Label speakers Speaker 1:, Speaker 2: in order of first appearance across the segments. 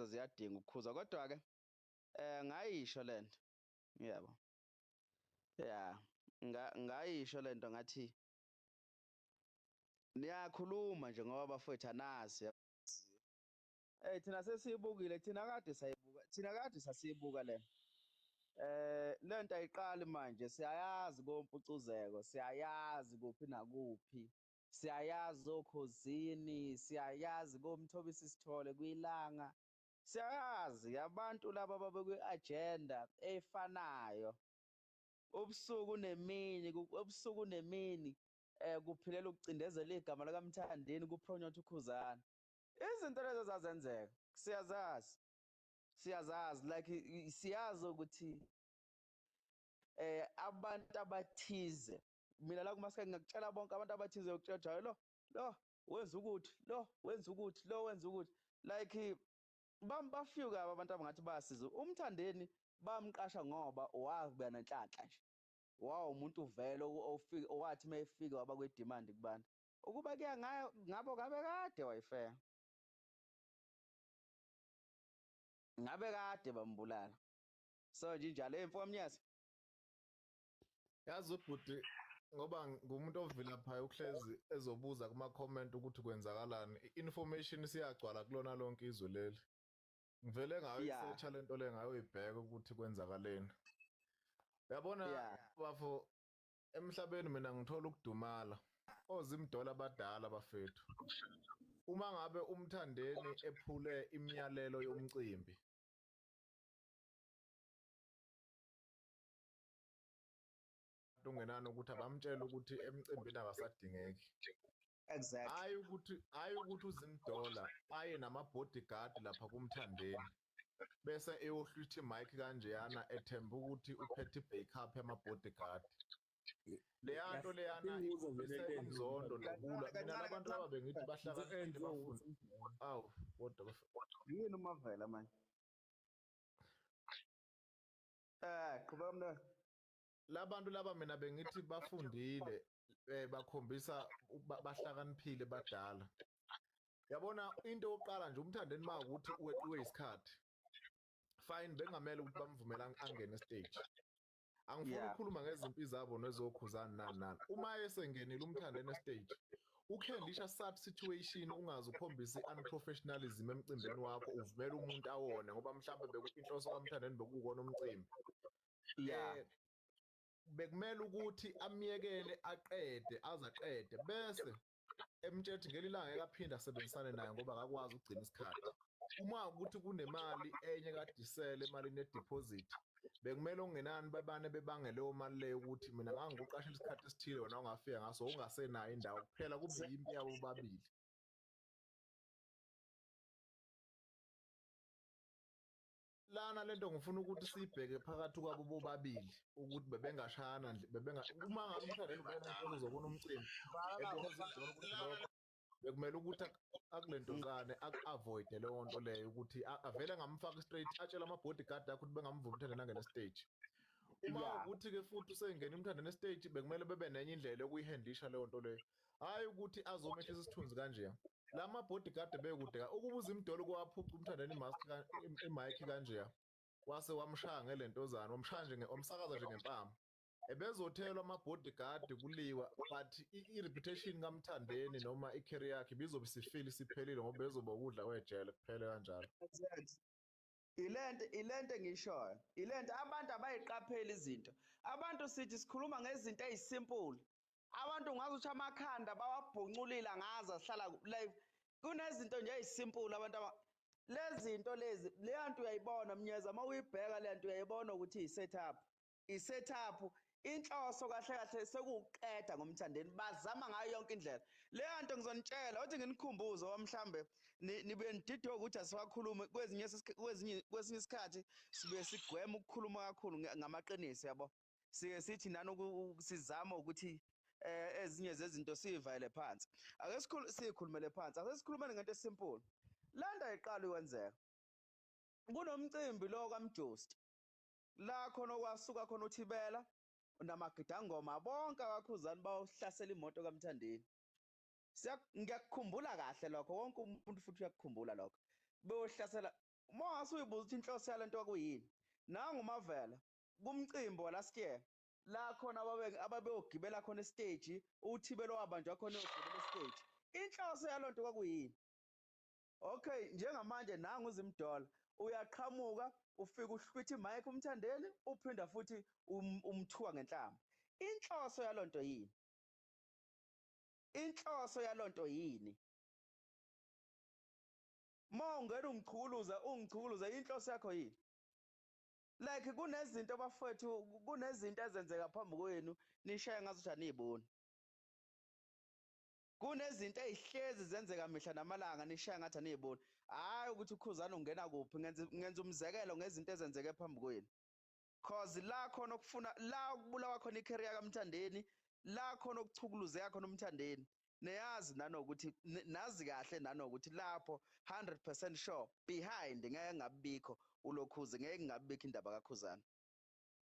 Speaker 1: lezo ziyadinga ukukhuza, kodwa ke ngayisho lento, yebo, ya, ngayisho lento, ngathi niyakhuluma nje ngoba bafowethu anazi. Thina sesiyibukile, thina kade sayibuka, thina kade sasiyibuka le. Lento ayiqali manje, siyayazi kompucuzeko, siyayazi kuphi nakuphi, siyayazi okhozini, siyayazi komthobisi sithole kuyilanga, siyayazi abantu laba babekwi-agenda efanayo ubusuku nemini, ubusuku nemini, kuphilela ukucindezela igama likaMthandeni kupronyotha uKhuzana. Izinto lezo zazenzeka, siyazazi, siyazazi, like siyazi ukuthi abantu abathize, mina la kumasike ngiyakutshela bonke abantu abathize, ukutshela lo lo wenza ukuthi, lo wenza ukuthi, lo wenza ukuthi, like bafika abantu abangathi bayasiza uMthandeni, bamqasha ngoba wabuya nenhlanhla nje, wawu umuntu vele ofika owathi mayefika waba kwe demand kubantu, ukuba kuya ngayo ngabo ngabe kade wayifeka, ngabe kade bambulala. So nje njalo emfo mnyasi,
Speaker 2: yazi ubhuti ngoba ngumuntu ovilaphayo ukuhlezi ezobuza kuma comment ukuthi kwenzakalani, information siyagcwala kulona lonke izwe leli. Ngivele ngayo isearch lento le ngayo ibheka ukuthi kwenzakaleni. Uyabona bafo, emhlabeni mina ngithola ukudumala ozimdola abadala bafethu. Uma ngabe uMthandeni ephule imiyalelo yomcimbi, ungenani ukuthi abamtshela ukuthi emcimbini akasadingeki.
Speaker 1: Exactly.
Speaker 2: Hayi ukuthi uzimdola aye nama bodyguard lapha kuMthandeni bese eyohlwitha imic kanjeyana ethemba ukuthi uphethe i-backup yama bodyguard. Leya nto leyana inzondo nokulwa. Mina labantu laba bengithi bahlakaniphile bafunda. Awu kodwa
Speaker 1: yini umavela manje? Qhubeka mntwana.
Speaker 2: Labantu laba mina bengithi bafundile, bakhombisa bahlakaniphile badala. Yabona into yokuqala nje uMthandeni makuthi weqiwe isikhathi, fine, bengamele ukuthi bamvumela angene stage. Angifuni ukukhuluma ngezimpi zabo nezokhuzana nani nani. Uma esengenile uMthandeni stage, ukhandlisha sad situation, ungaze ukhombise unprofessionalism emcimbini wakho, uvumela umuntu awone ngoba mhlawumbe inhloso kaMthandeni bekukona umcimbi. Bekumele ukuthi amyekele aqede, azaqede bese emtshethi ngelilanga ekaphinda asebenzisane naye ngoba akakwazi ukugcina isikhathi. Uma ukuthi kunemali enye kadisele emalini yedeposit, bekumele okungenani babane bebange leyo mali leyo ukuthi mina ngangikuqashela isikhathi esithile wena ungafika ngaso ungasenayo indawo, kuphela kube yimpi yabo bobabili. Lana lento ngifuna ukuthi sibheke phakathi kwabo bobabili ukuthi bebengashayana nje, bebenga uma ngabe uMthandeni ubona uzobona umcimbi bekumele ukuthi akulentozane aku-avoid leyo nto leyo ukuthi avele ngamfaka straight, atshele ama-bodyguard akhe ukuthi bengamvumi uMthandeni angene stage. Uma ukuthi-ke futhi usengena uMthandeni stage, bekumele bebe nenye indlela yokuyihandlisha leyo nto leyo, hhayi ukuthi azomehlisa isithunzi kanjeya. La ma-bodyguard bekude ukuba uzimdolo kwaphuca uMthandeni imic kanjeya, wase wamshaya ngelentozana, wamshaya nje, wamsakaza nje ngempama. Ebezothelwa ama-bodyguard kuliwa, but i-reputation kaMthandeni noma i-career yakhe ibizobe isifile isiphelile ngoba bezoba ukudla kwejele kuphele kanjalo.
Speaker 1: Ilento engishoyo, ilento abantu abayiqapheli izinto. Abantu sithi sikhuluma ngezinto ezisimple, abantu ngazi ukuthi amakhanda bawabhonculile ngaza sihlala live. Kunezinto nje ezisimple abantu lezi zinto lezi, leya nto uyayibona mnyeza uma uyibheka le nto uyayibona ukuthi i-setup, i-setup inhloso kahle kahle sekuqeda ngoMthandeni, bazama ngayo yonke indlela. Leya nto ngizonitshela uthi nginikhumbuze mhlambe nibe nididwe ukuthi asiwakhulume kwezinye kwesinye isikhathi sibe sigwema ukukhuluma kakhulu ngamaqiniso, yabo. Sike sithi nani sizama ukuthi ezinye zezinto sivayele phansi. Ake sikhulumele phansi, ake sikhulumele ngento esimple. Landa iqala ukwenzeka kunomcimbi lo kaMjosti, la khona okwasuka khona uThibela namagidangoma bonke abakhuzani bawuhlasela imoto kaMthandeni. Ngiyakukhumbula kahle lokho, wonke umuntu futhi uyakukhumbula lokho. Beyohlasela Uma ungase uyibuza ukuthi inhloso yalento kwakuyini, nangu Mavela kumcimbi last year la khona ababeyogibela khona estage, uThibelo wabanjwa khona eyogibela estage. Inhloso yalonto kwakuyini? Okay, njengamanje nangu uZimdola uyaqhamuka, ufika uhlwitha imic uMthandeni, uphinda futhi umthuka ngenhlamba. Inhloso yalonto yini? Inhloso yalonto yini? Ma ungena ungichukuluza, inhloso yakho yini? Like kunezinto bafowethu, kunezinto ezenzeka phambi kwenu nishaya ngathi aniyiboni. Kunezinto ezihlezi zenzeka mihla namalanga nishaya ngathi aniyiboni. Hayi ukuthi uKhuzani ungena kuphi, ngenza umzekelo ngezinto ezenzeke phambi kwenu. Cause la khona okufuna la ukubulawa khona icareer kaMthandeni, la khona okuchukuluzeka khona uMthandeni. Neyazi nanokuthi nazi kahle nanokuthi lapho 100% sure behind ngeke ngabikho ulokhuze, ngeke ngabikho indaba kaKhuzani.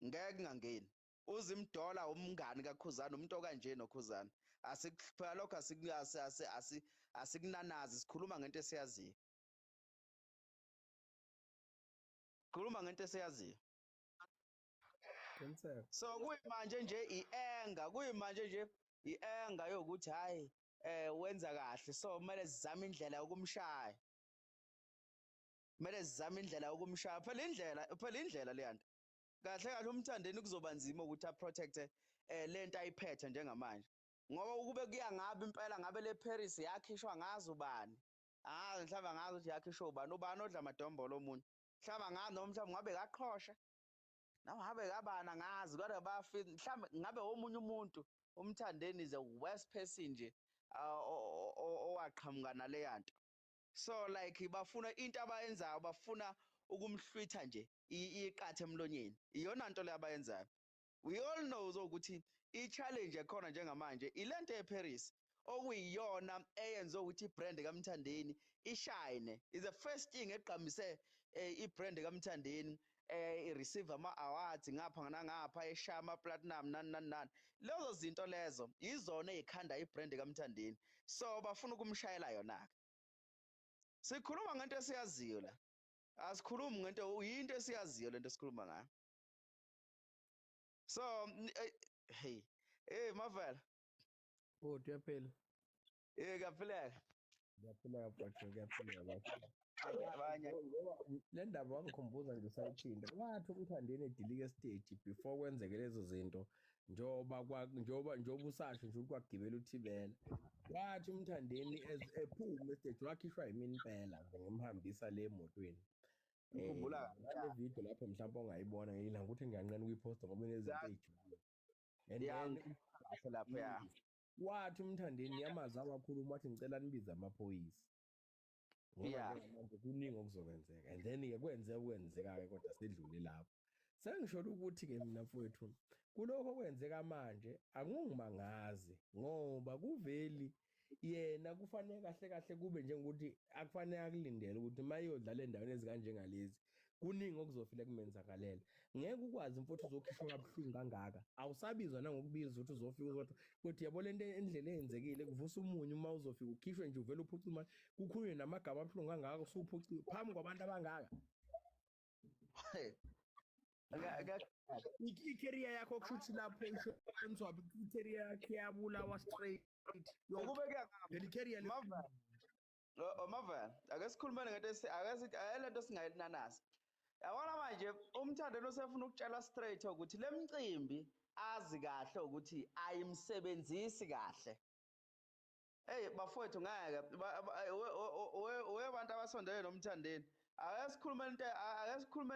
Speaker 1: Ngeke kungangeni. UZimdola umngani kaKhuzani, umuntu okanje noKhuzani. Asikuphela lokho, asikunanazi, sikhuluma ngento esiyaziyo. Khuluma ngento esiyaziyo. So kuyimanje nje ienga, kuyimanje nje ienga yokuthi hayi wenza kahle, so kumele sizame indlela yokumshaya. Kumele sizame indlela yokumshaya. Phela indlela leyanto. Kahle kahle uMthandeni kuzoba nzima ukuthi aprotecte lento ayiphethe njengamanje. Ngoba ukube kuya ngabe impela ngabe le Paris yakhishwa ngazi ubani. Ah, mhlawumbe ngazi ukuthi yakhishwa ubani, ubani odla amadombolo omunye. Mhlawumbe ngazi noma mhlawumbe ngabe kaqhosha. Noma ngabe kabana ngazi kodwa bafika mhlawumbe ngabe omunye umuntu. UMthandeni is a worst person nje owaqhamuka naleyanto. So like bafuna into abayenzayo, bafuna ukumhlwitha nje iqathe emlonyeni. Iyona nto le abayenzayo. We all know ukuthi i-challenge ekhona njengamanje ilento eParis okuyiyona eyenze ukuthi ibrand kaMthandeni ishine. Is the first thing egqamise ibrand kaMthandeni, i-receive ama-awards ngapha nangapha, eshaya ama-platinum nani nani nani. Lezo zinto lezo yizona ezikhanda ibrand kaMthandeni. So bafuna ukumshayela yona ke. Sikhuluma ngento esiyaziyo la. Asikhulumi ngento, yinto esiyaziyo lento esikhuluma ngayo. So hey, Mavela.
Speaker 3: Oh, uyaphila.
Speaker 1: Kuyaphileka.
Speaker 3: Kuyaphileka mfowethu, kuyaphileka bafowethu.
Speaker 1: Abanye
Speaker 3: le ndaba wangikhumbuza nje usayithinta. Wathi uMthandeni edilika stage before kwenzeke lezo zinto, njoba usasho nje ukwagibela uThibela. Wathi uMthandeni ephuma stage wakhishwa yimini impela nje ngimhambisa le emotweni.
Speaker 1: Ngikhumbula
Speaker 3: le video lapho mhlawumbe ongayibona ngilanga ukuthi ngiyanqena ukuyiposta ngoba inezinto ezijulile. And then
Speaker 1: kahle lapho ya.
Speaker 3: Wathi uMthandeni yamazi awakhuluma wathi ngicela nibize amaphoyisa.
Speaker 1: Yeah.
Speaker 3: Manje kuningi okuzokwenzeka. And then ke kwenzeka ke kodwa sidlule lapho. Sengisholo ukuthi ke mina mfowethu kuloko kwenzeka manje akungimangazi ngoba kuveli yena kufanele kahle kahle kube njengokuthi akufanele akulindele ukuthi mayodlala endaweni ezikanjengalezi kuningi okuzofile kumenzakalela. Ngeke ukwazi mfowethu uzokhishwa kabuhlungu kangaka, awusabizwa nangokubiza ukuthi uzofika uzothi kodwa yabo lento endlela eyenzekile kuvusa umunyu uma uzofika ukhishwe nje uvela uphuca imali kukhulunywe namagama abuhlungu kangaka usuphuciwe phambi kwabantu abangaka. I-career yakho kusho ukuthi lapho ishoniswa i-career yakhe yabulawa straight.
Speaker 1: Ukube kuya
Speaker 3: le career
Speaker 1: Mavela. Mavela, ake sikhulumeni ngento ake sithi lento singayinanasi. Yabona manje uMthandeni usefuna ukutshela straight ukuthi lemcimbi azi kahle ukuthi ayimsebenzisi kahle. Hey bafowethu ngeke we bantu abasondele noMthandeni. Ake sikhulume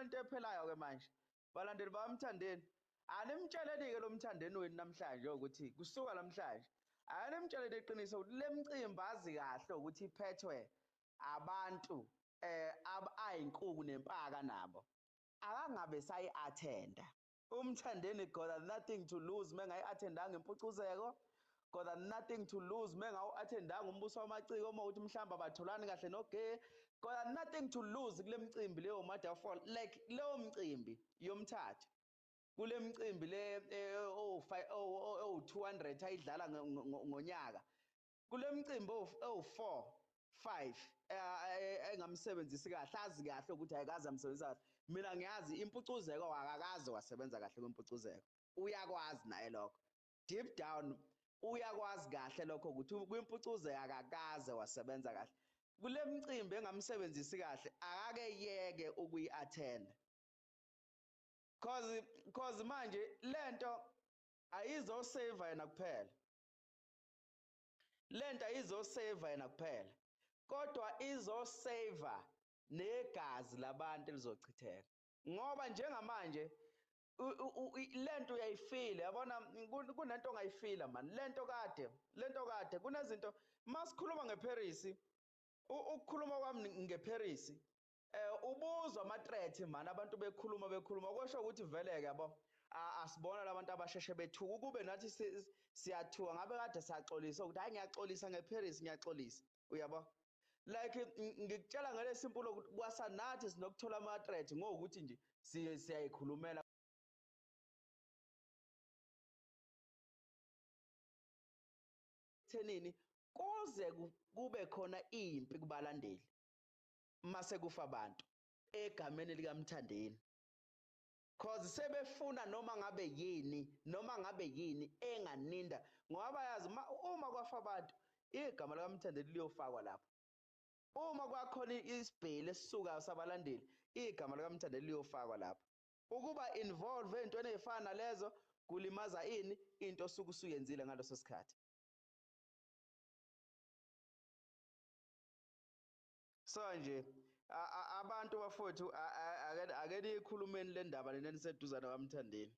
Speaker 1: into ephelayo ke manje. Balandeli baMthandeni, animtsheleni ke lo Mthandeni wenu namhlanje ukuthi kusuka namhlanje animtsheleni iqiniso ukuthi lemcimbi azi kahle ukuthi iphethwe abantu ayinkuku nempaka nabo. Akangabe sayi-attenda. UMthandeni got nothing to lose mengayi-attendanga impucuzeko, got nothing to lose mengawu-attendanga umbuso wamaciko uma uthi mhlawumbe abatholani kahle nogay, got nothing to lose kule mcimbi leyo Motherfall, like leyo mcimbi yomthatha. Kule mcimbi le owu 200 ayidlala ngonyaka. Kule mcimbi owu 4 5 engamsebenzisi kahle, azi kahle ukuthi ayikaze amsebenzisa kahle. Mina ngiyazi impucuzeko akakaze wasebenza kahle kwimpucuzeko, uyakwazi naye lokho, deep down uyakwazi kahle lokho ukuthi kwimpucuzeko akakaze wasebenza kahle. Kule mcimbi engamsebenzisi kahle akake yeke ukuyi-attend, cause manje lento ayizosave yena kuphela, lento ayizosave yena kuphela, kodwa izosave negazi labantu elizochitheka. Ngoba njengamanje lento uyayifila, yabona, kunento ongayifila man, lento kade kunezinto. Masikhuluma ngeParis, ukukhuluma kwami ngeParis, ubuzwa ama-threat man, abantu bekhuluma kusho ukuthi vele ke yabo asibona labantu abasheshe bethuka. Ukube nathi siyathuka ngabe kade saxolisa ukuthi hayi ngiyaxolisa ngeParis, ngiyaxolisa, uyabo. Like ngikutshela ngale simple ukuthi kwasanathi sinokuthola ama-threat ngokuthi nje siyayikhulumela thenini kuze kube khona impi kubalandeli mase kufa abantu egameni likaMthandeni, cause sebefuna noma ngabe yini enganinda, ngoba bayazi uma kwafa abantu igama likaMthandeni liyofakwa lapho. Uma kwakhona isibheli esisuka sabalandeli, igama likaMthandeni liyofakwa lapho. Ukuba involve entweni ezifana nalezo kulimaza ini into osuke usuyenzile ngaleso sikhathi. So nje abantu bafowethu ake niyikhulumeni le ndaba nina niseduzane kwaMthandeni.